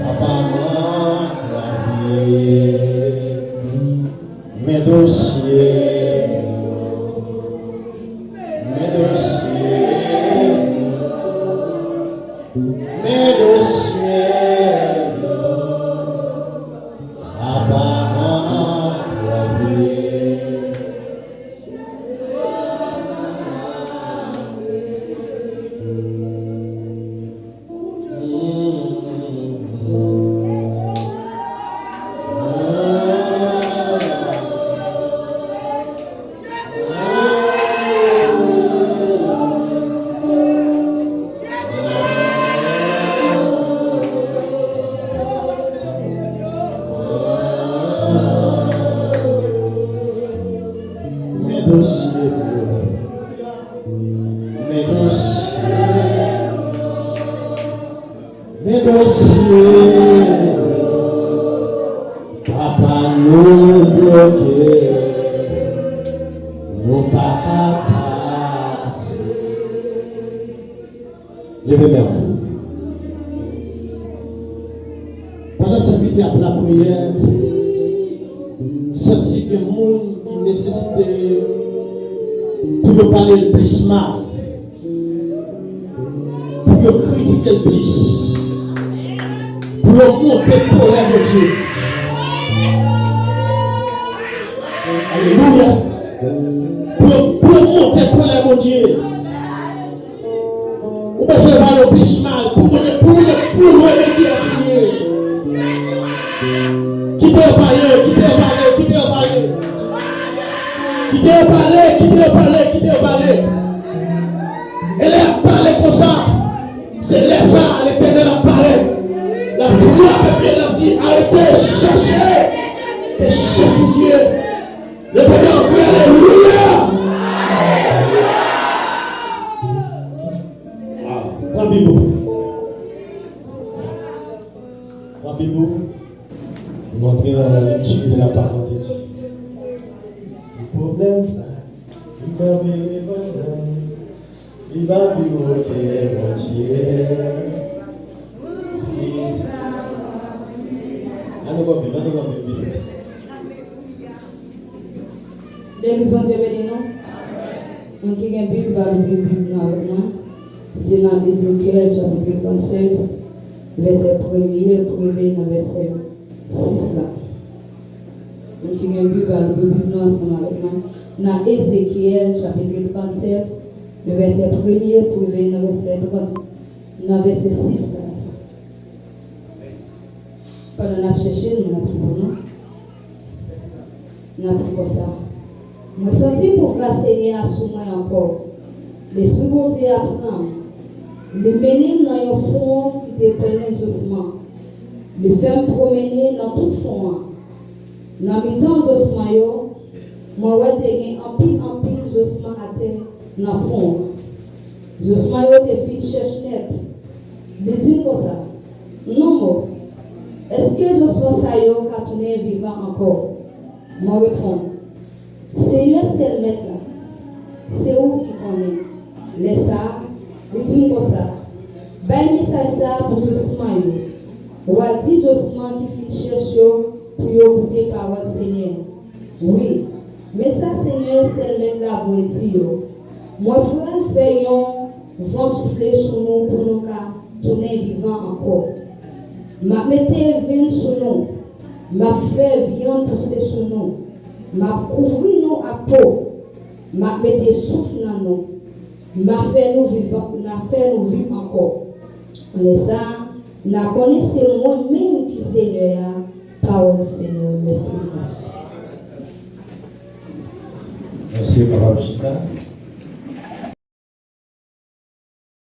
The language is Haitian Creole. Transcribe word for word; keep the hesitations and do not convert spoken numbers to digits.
Papa m antrave men dosye m yo, men dosye m yo, men dosye m yo. Papa m antrave. Men dosye m yo. Men dosye. Men dosye. Papa, nou bloke. Nou pa ka pase. Leve men w. Pandan sèvitè a ap lapriyè, m santi gen moun ki nesesite pou yo pale l plis mal, pou yo kritike l plis, pou yo monte kolè Bondye. Alelouya! Pou yo, pou yo monte kolè Bondye. Ou bezwen pale w plis mal pou mwen, pou mwen, pou mwen, men kiyès li ye. Kite yo pale, kite yo pale, kite yo pale. Kite yo pale, kite yo pale, kite yo pale. E lè y ap pale konsa, se lè sa a Letènèl ap pale. L ap frape pye l, l ap di, arete chèche peche sou Dye. Leve men w, kri alelouya! Waw, pran Bib ou. Pran Bib ou. Nou antre nan la lecture de la parole de Dieu. Ti pwoblèm sa, li kanpe pandan, li pa pi woke Bondye. Ann nou pran Bib, ann nou pran Bib, Bib. Legliz, Bondye beni nou. Moun ki gen Bib, va louvri Bib nou avèk mwen. Se nan Ezekyèl, chapit trannsèt, vèsè premye pou rive nan vèsè sis la. Moun ki gen Bib, va louvri Bib nou ansanm avèk mwen. Nan Ezekyèl, chapit trannsèt, vèsè premye pou rive nan vèsè trant, nan vèsè sis la. Pandan n ap chèche l, mwen ap li pou nou. N ap li konsa. Mwen santi pouvwa Senyè a sou mwen ankò. Lespri Bondye a pran m. Li mennen m nan yon fon ki te plen zosman. Li fè m pwomennen nan tout fon an. Nan mitan zosman yo, mwen wè te gen anpil, anpil zosman atè nan fon an. Zosman yo te fin chèch nèt. Li di m konsa, "Non, mò, èske zosman sa yo ka tounen vivan ankò?" Mwen reponn, "Senyè, sèl Mèt la, se ou ki konnen." Lè sa a, li di m konsa, "Bay mesaj sa a pou zosman yo. W a di zosman ki fin chèch yo pou yo koute pawòl Senyè a. Wi, men sa Senyè, sèl Mèt la, voye di yo, 'Mwen pral fè yon van soufle sou nou pou nou ka tounen vivan ankò. M ap mete venn sou nou, m ap fè vyann pouse sou nou, m ap kouvri nou ak po, m ap mete souf nan nou, m ap fè nou vivan, m ap fè nou viv ankò. Lè sa a, n a konnen se mwen menm ki Senyè a, pawòl Senyè a." Mèsi. Mèsi, papa, chita.